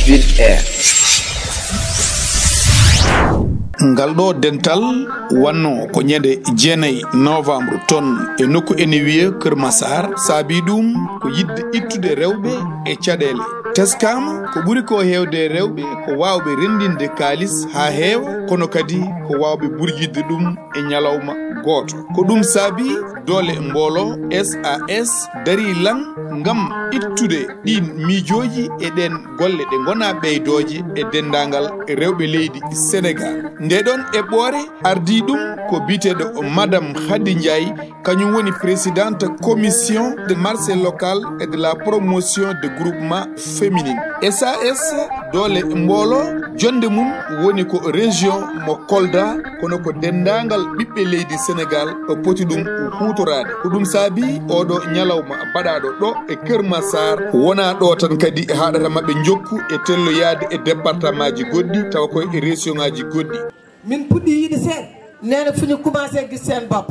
Ville Air. Ngalɗo dental wanno ko ñande 9 novembre ton e nokku ene wiye Keur Massar saabi ɗum ko yidde ittude rewɓe e caɗele teskama ko ɓuuri ko hewde rewɓe ko wawɓe rendinde kalis ha heewa kono kadi ko wawɓe burjidde ɗum e ñalawma goto ko ɗum saabi doole mboolo SAS dari lan ngam ittude ɗin miijoji e ɗen golle ɗe gona ɓeydoje e dendagal rewɓe leydi Sénégal ndeɗon eɓɓore ardi ɗum ko biteɗo madame Khady Ndiaye kañum woni présidente commission de marché local et de la promotion de groupement féminine SAS doole mboolo jonde mum woni ko région mo Kolda kono ko dendagal ɓiɓɓe leydi Sénégal o poti ɗum hutorade ko ɗum saabi oɗo ñalawma baɗaɗo ɗo e Keur Massar wona ɗo tan kadi haɗata mabɓe jokku e telloyade e département ji goɗɗi tawa koye e région ngaji goɗɗi min puɗɗi yiɗi seeɗa nene fuñu commencé gis sen bopp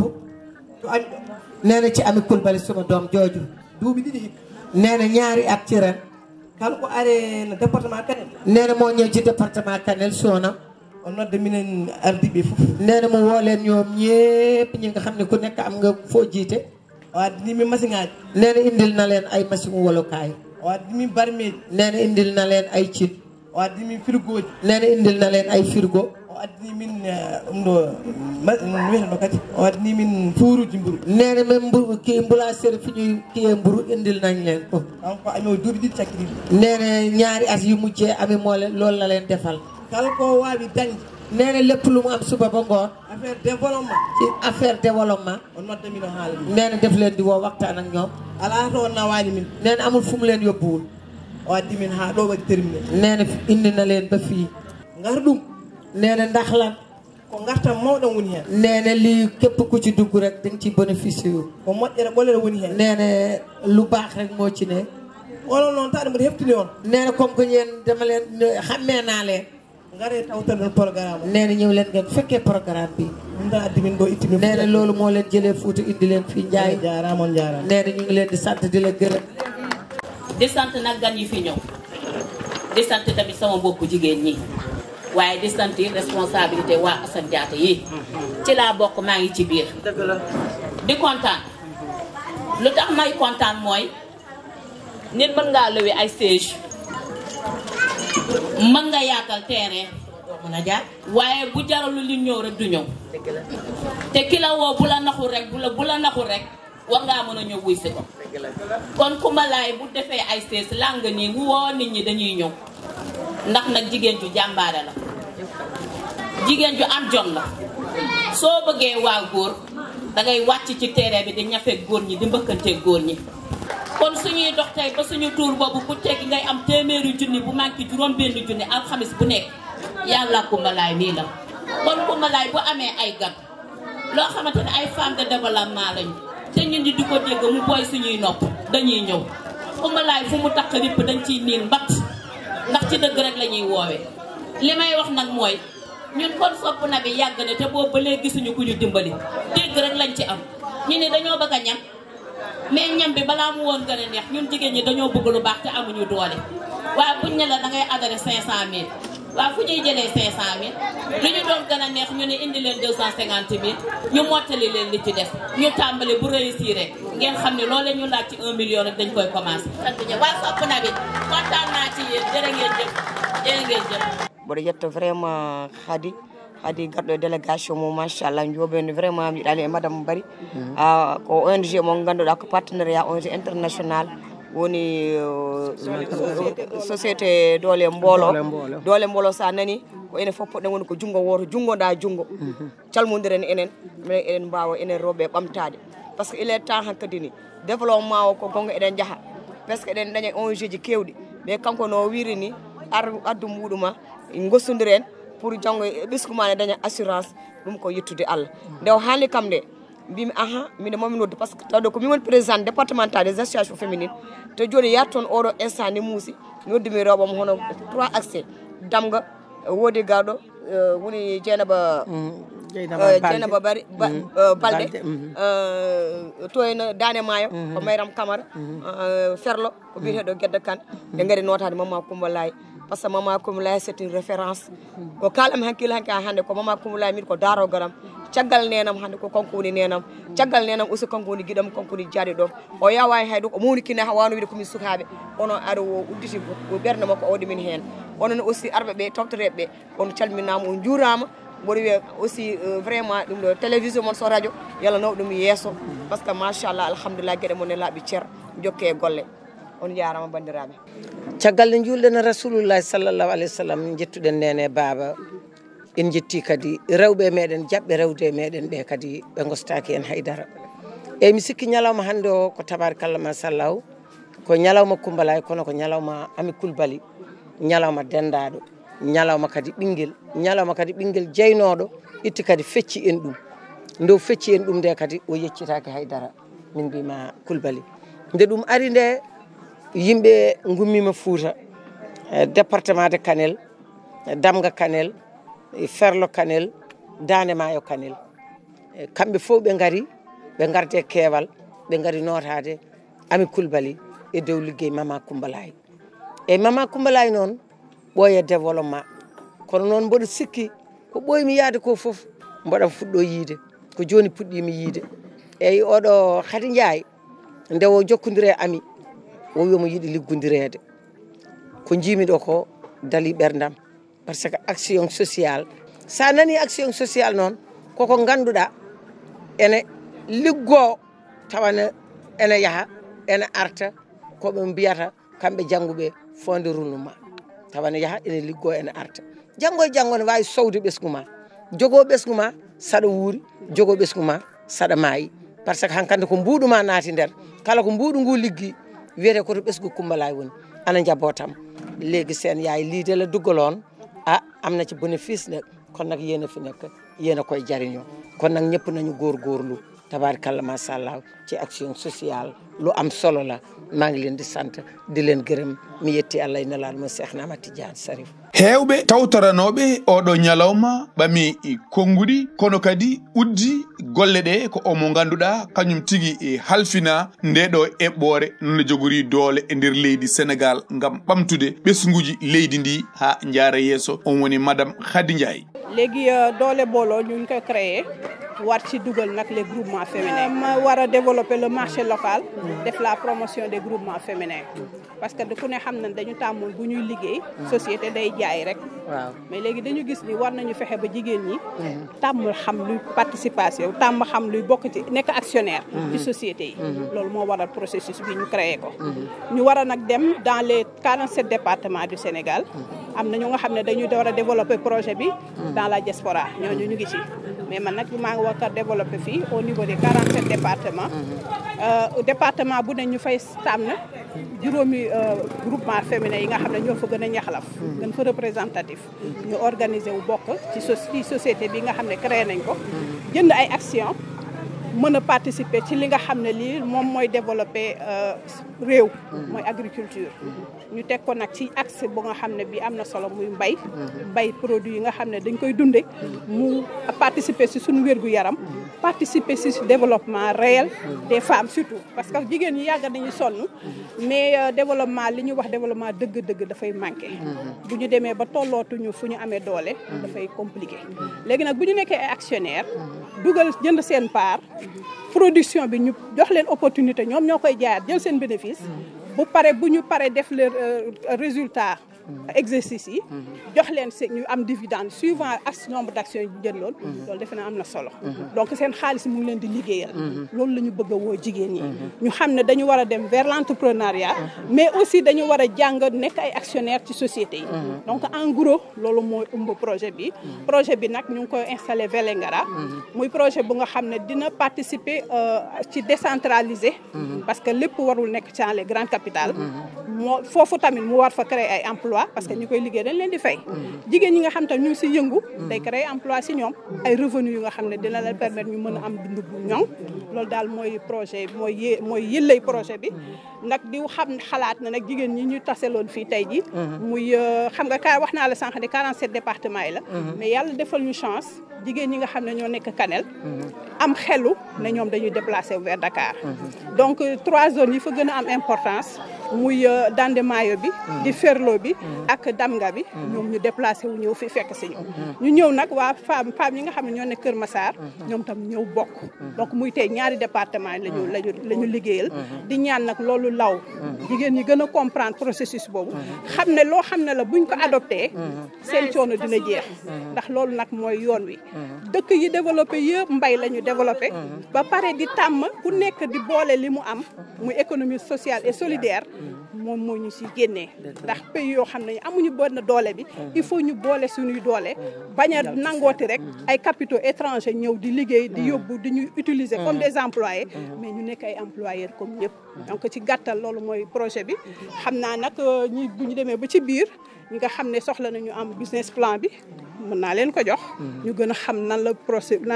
to ami ɗo nene ci Ami Coulibaly suma doom jooju duuɓi ɗiɗi hikka nene ñaari at ci ren kala ko are no département Kanel nene mo ñewci département Kanel sona o nodde minen ardiɓe fof nene mo woolen ñoom ñépp ñi nga xam ne ku nekk am nga foo jiite o addinimi machine ngaji nene indil na leen ay machine wolokaay o addimi barmeji nene indil na leen ay cin o addimi frigo ji nene indil na leen ay frigo o addini min ɗum ɗo wiyata ɗo kadi o addini min fuuruji mburu nene men ki mbula sere fiñoy kiye mburu indil nañ leen ko kanko ami o duuɓi ɗiɗi cakkiri nene ñaari at yu mujjee ami moole loolu la leen defal kala ko wawi dañde nene lépp lu mu am suba ba ngoon affaire développement ci affaire développement o nodda min o haala min nene def leen di woo waxtaan ak ñoom ala to on nawani min nene amul fu mu leen yóbbuwul o addi min ha ɗo waɗi terminé nene indi na leen ba fii ngar ɗum nene ndax lan ko gartam mawɗam woni hen nene lii képp ku ci dugg rek danga ci bénéfice yu ko moƴƴere ɓolere woni hen nene lu baax rek moo ci ne onon noon taɗa mbaɗa heftini on nene comme que ñeen dama leen xammee naa leen ngare tawtan ɗon programme nene ñëw leen ngeen fekkee programme bi ɗum da addi min ɗo itti min nene loolu moo leen jëlee Fuuta indi leen fii Njaay jaarama on jaarama nene ñu ngi leen di sant di la gërëm di sant nag gan yi fi ñëw di sant tamit sama mbokku jigéen ñi waaye di sant yi responsabilité waa Assane Diatta yi ci laa bokk maa ngi ci biir di kontaan lu tax may kontaan mooy nit mën ngaa lëwe ay siège mën nga yaatal terrain mën a jaar waaye bu jaralu li ñëw rek du ñëw te ki la woo bu la naxul rek bu la naxul rek war ngaa mën a ñëw wuy si ko kon Coumba Laye bu defee ay siège lang nii woo nit ñi dañuy ñëw ndax nag jigéen ju jàmbaare la jigéen ju am jom la soo bëggee waa góor dangay wàcc ci terrain bi di ñafe góor ñi di mbëkkante góor ñi kon suñuy dox tey ba suñu tuur boobu ku teggi ngay am téeméeri junni bu manqué juróom-benn junni alxamis bu nekk yàlla Coumba Laye nii la kon Coumba Laye bu amee ay gan loo xamante ne ay femmes de développement lañu te ñun di ko dégg mu booy suñuy nopp dañuy ñëw Coumba Laye fu mu takk ripp dañ ciy niin mbatt ndax ci dëgg rek la ñuy woowee li may wax nag mooy ñun kon sopp na bi yàgg na te boobu ba léegi gisuñu ku ñu dimbali dégg rek lañ ci am ñu ne dañoo bëgg a ñam mais ñam bi balaa mu woon gën a neex ñun jigéen ñi dañoo bëgg lu baax te amuñu doole waaye buñ ne la dangay adhéré 500000 waaw fu ñuy jëlee 500000 li ñu doon gën a neex ñu ne indi leen 250000 ñu mottali leen li ci des ñu tàmbali bu réussir rek ngeen xam ne loolu ñu laaj ci 1 million rek dañ koy commencé. sant ñëpp waa sopp na bi kontaan naa ci yéen jërë ngeen jëf jërë ngeen jëf. mboɗo yetta vraiment Khady garɗo e délégation mo machallah joɓeni vraiment mi yiɗani e madame Bari ko ONG mo ganduɗa ko partenariat ONG international woni société doole mboolo sa nani ko enen fof poɗɗen woni ko junggo woto jungoɗa junggo calmodiren enen minen eɗen mbawa enen rewɓe ɓamtade par ce que il est temps hankkadi ni développement o ko gonga eɗen jaaha par ce que eɗen daña ONG ji kewɗi mais kanko no wiiri ni addu muɗuma gossodiren pour janggo ɓiskuma ne daña assurance ɗum ko yettude Allah nde o haalni kam nde mbimi mine mami nodde par ce que tawde ko min woni présidente départemental des associations féminines te joni yar toon oɗo instant ni muusi mi noddimi rewɓam hono 3 accès damga woodi garɗo woni Dieynaba Bari Balde to en Dane Maayo ko Mayram Camara Ferlo ko biyeteɗo Guedda Kane ɓe gaari notade Mama Coumba Laye parce que Mama Coumba c'est une référence ko kalam hankil hanka hande ko Mama Coumba min ko daro garam caggal nenam hande ko konko woni nenam caggal nenam aussi konko woni gidam konko woni jaade ɗo o yawa haydo ko mawni kina wano wiide komin sukaɓe ono aɗa o udditi ko ɓerde makko o waɗi min hen onon aussi arɓe ɓe toftoreɓe on calminama on juurama mboɗo wiya aussi vraiment ɗum ɗo télévision mon so radio yalla naw ɗum yesso par ce que machallah alhamdulillah gueɗe mon e laaɓi ceer jokke e golle on jarama bandiraɓe caggal nde julɗen rasulullahi sallllahu alayhi wa sallam jettuɗen nene baba en jetti kadi rewɓe meɗen jaɓɓe rewde meɗen ɓe kadi ɓe gostaki en haydara eyyi mi sikki ñalawma hande o ko tabarakallah masallahu ko ñalawma Coumba kono ko ñalawma Ami Coulibaly ñalawma dendaɗo ñalawma kadi ɓinguel jeynoɗo itti kadi fecci en ɗum nde fecci en ɗum nde kadi o yeccitaki haydara min mbima Coulibaly nde ɗum ari nde yimɓe gummima Fouta département de Kanel Damga Kanel Ferlo Kanel Dande Maayo Kanel kamɓe fof ɓe gari ɓe garde keewal ɓe gari notade Ami Coulibaly e dow liggey Mama Coumba eyyi Mama Coumba noon ɓooye développement kono noon mboɗo sikki ko ɓooymi yaade ko foof mboɗam fuɗɗo yiide ko joni puɗɗimi yiide eyyi oɗo Khady Ndiaye nde o jokkodiri e Ami o wi omo yiiɗi liggodirede ko jimi ɗo ko daali ɓerdam par ce que action sociale sa nani action sociale noon koko ganduɗa ene liggo tawana ene yaaha ene arta koɓe mbiyata kamɓe jangguɓe fonde roulement tawana yaaha ene liggo ene arta janggo e janggo ne wawi sowde ɓesgu ma jogo ɓesgu ma saɗa wuuri jogo ɓesgu ma saɗa maayi par ce que hankkande ko mbuɗuma naati nder kala ko mbuɗu ngu liggi wiyete koto ɓesgu Coumba woni ana jabbotam léegi sen yaay liidela duggol on am na ci bénéfice nag kon nag yéen a fi nekk yéen a koy jariñoo kon nag ñëpp nañu góorgóorlu tabaarkalla macha allah ci action sociale lu am solo la maa ngi leen di sant di leen gërëm mi yetti Allah ina laal ma Cheikh Ahmad Tidiane Sarif hewɓe tawtoranoɓe oɗo ñalawma ɓami konguɗi kono kadi uddi golle ɗe ko omo ganduɗa kañum tigui e halfina ndeɗo eɓɓore none jogori doole e nder leydi Sénégal gam ɓamtude ɓesguji leydi ndi ha jaara yeeso on woni madame Khady Ndiaye léegi doole booloo ñu ngi ko créé war ci dugal nag les groupements féminins ma war a développer le marché local def la promotion des groupements féminins parce que ku ne xam na dañu tàmmoon bu ñuy liggéey société day jaay rek waaw mais léegi dañu gis ni war nañu fexe ba jigéen ñi tàmm xam luy participation tàmm xam luy bokk ci nekk actionnaire ci société yi loolu moo waral processus bi ñu créé ko ñu war a nag dem dans les 47 départements du Sénégal am na ñu nga xam ne dañu war a développer projet bi dans la diaspora ñooñu ñu ngi ci mais man nag maa ngi war a développer fii au niveau des 47 départements département bu ne ñu fay tànn juróomi groupement féminin yi nga xam ne ñoo fa gën a ñaxlaf gën fa représentatif ñu organiser wu bokk ci société bi nga xam ne créé nañ ko jënd ay action mën a participer ci li nga xam ne lii moom mooy développer réew mooy agriculture ñu teg ko nag ci axe bu nga xam ne bi am na solo muy mbay produit yi nga xam ne dañ koy dunde mu participer ci suñu wérgu yaram participer ci développement réel des femmes surtout parce que jigéen ñi yàgg nañu sonn mais développement li ñuy wax développement dëgg-dëgg dafay manqué bu ñu demee ba tollootuñu fu ñu amee doole dafay compliqué léegi nag bu ñu nekkee ay actionnaire dugal jënd seen part production bi ñu jox leen opportunité ñoom ñoo koy jaayaat jël seen bénéfice bu pare bu ñu pare def le résultat exercice yi jox leen ñu am dividende suivant ak nombre d'actions yi jëndoon loolu defe naa am na solo donc seen xaalis mu ngi leen di liggéeyal loolu la ñu bëgg a woo jigéen ñi ñu xam ne dañu war a dem vers l'entrepreneuriat mais aussi dañu war a jàng nekk ay actionnaire ci société yi donc en gros loolu mooy ëmb projet bi nag ñu ngi koy installé Vélingara muy projet bu nga xam ne dina participer ci décentraliser parce que lépp warul nekk ci les grandes capitales moo foofu tamit mu war fa créer ay emploi parce que ñu koy liggéey dañ leen di fay jigéen ñi nga xam tam ñu ngi si yëngu day créer emploi si ñoom ay revenus yu nga xam ne dina leen permettre ñu mën a am dund bu ñoŋ loolu daal mooy projet mooy yëllay projet bi nag di xam xalaat na nag jigéen ñi ñu taseloon fii tey ji muy xam nga wax naa la sànq de 47 départements yi la mais yàlla defal ñu chance jigéen ñi nga xam ne ñoo nekk Kanel am xelu ne ñoom dañuy déplacer vers Dakar donc 3 zones yi fa gën a am importance muy Dande Maayo bi di Ferlo bi ak Damga bi ñoom ñu déplacé wu ñëw fi fekk si ñu ñëw nag waa femme yi nga xam ne ñoo ne Kër Massar ñoom tam ñëw bokk donc muy tey ñaari département lañu liggéeyal di ñaan nag loolu law jigéen ñi gën a comprendre processus boobu xam ne loo xam ne la buñ ko adopté seen coono dina jeex ndax loolu nag mooy yoon wi dëkk yi développé yëpp mbay la ñu développé ba pare di tàmm ku nekk di boole li mu am muy économie sociale et solidaire moom moo ñu si génnee ndax pays yoo xam ne amuñu benn doole bi il faut ñu boole suñuy doole bañ a nangooti rek ay capitaux étrangers ñëw di liggéey di yóbbu di ñu utiliser comme des employés mais ñu nekk ay employeurs comme ñëpp donc ci gàttal loolu mooy projet bi xam naa nag ñi bu ñu demee ba ci biir ñi nga xam ne soxla nañu am business plan bi mën naa leen ko jox ñu gën a xam nan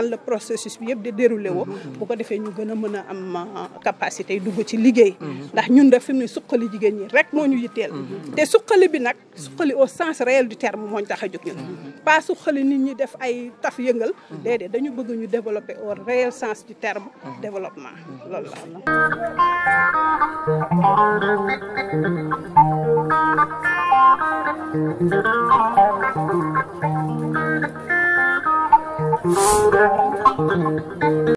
la processus bi yëpp di déroulé woo bu ko defee ñu gën a mën a am capacité dugg ci liggéey ndax ñun def fi mu ne suqali jigéen ñi rek moo ñu yitteel te suqali bi nag suqali au sens réel du terme moo ñu tax a jóg ñun pas suqali nit ñi def ay taf yëngal déedéet dañu bëgg ñu développer au réel sens du terme développement loolu la